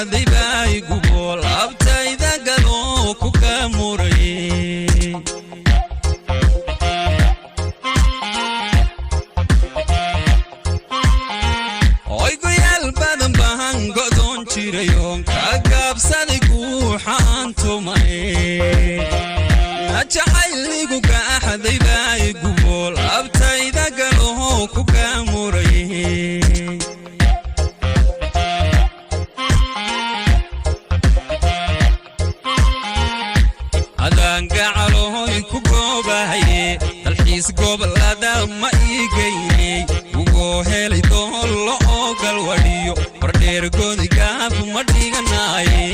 gaxday baa igubo laabtayda galo ku kaamuray. Oygoyaal badan baan go'doon jirayoon ka gaabsaday guuxaan tumay. Jacayligu gaaxday baa igubo laabtayda galo ku kaamuray. Adaan gacalohoy ku goobahaye dalxiis gobolada ma iigayney ugoo helay doollo oo galwadhiyo bardheer godigaab ma dhiganaaye.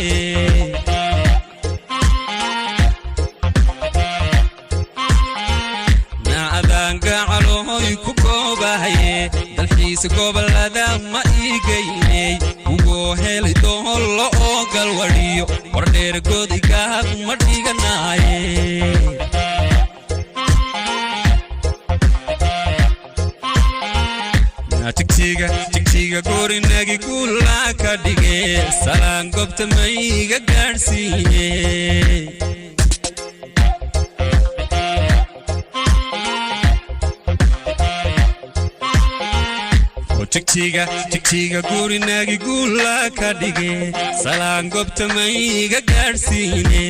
Adaan gacalohoy ku goobahaye dalxiis gobolada ma iigayney ugoo helay doollo oo galwadhiyo bardheer godigaab ma dhiganaaye. Jigjiga jigjiga gorinagi guulaa ka dhige salaan gobta mayga gaadhsiine. Jigjiga jigjiga gurinagi guulaa ka dhige salaan gobta mayga gaadhsiine.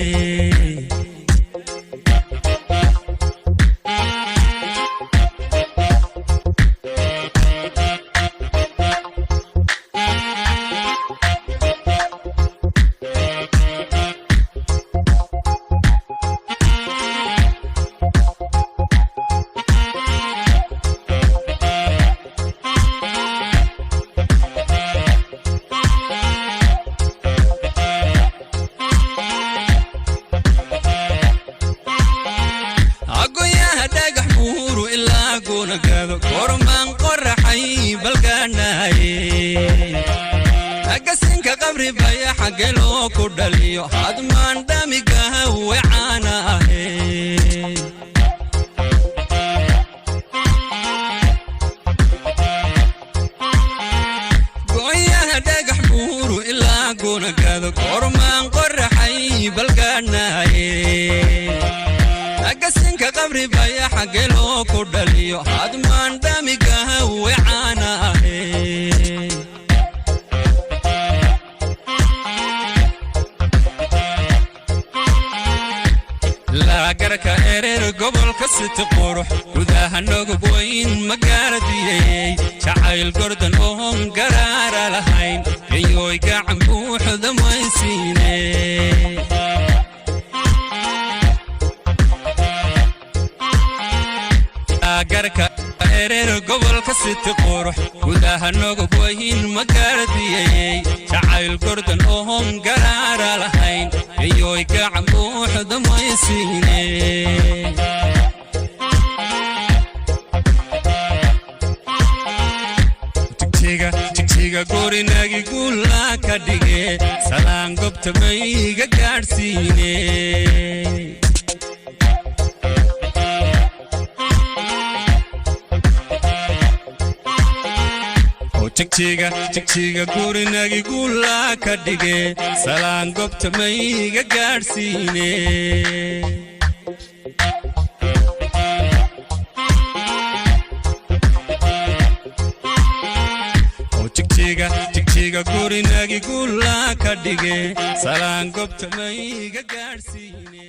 Agoyaha dhagax buuru ilaa goonagado gormaan qoraxay balgaanaye. Agasinka qabri baya xagge loo ku dhaliyo hadmaan dhamigaha wecaana ahe. Go'yaha dhagax buuru ilaa goonagado gormaan qoraxay balgaanaye. Agasinka qabri baya xagge loo ku dhaliyo hadmaan dhamigaha wecaana ahe. Laagarka ereer gobolka siti qurux gudaha nogub weyn magaaladiyey jacayl gordan oon garaara lahayn gayooy gacan buuxda maysiine. Garka ereer gobolka siti qurux gudaha nogub weyn magaaladiyey jacayl gordan oon garaara lahayn gayooy gacan buuxda maysiine. Jigjiga jigjiga gurinagi guulaa ka dhige salaan gobta mayga gaadhsiine. Jigjiga jigjiga gurinagi guulaa ka dhige salaan gobta mayga gaadhsiine. Jigjiga jigjiga gurinagi guulaa ka dhige salaan gobta mayga gaadhsiine.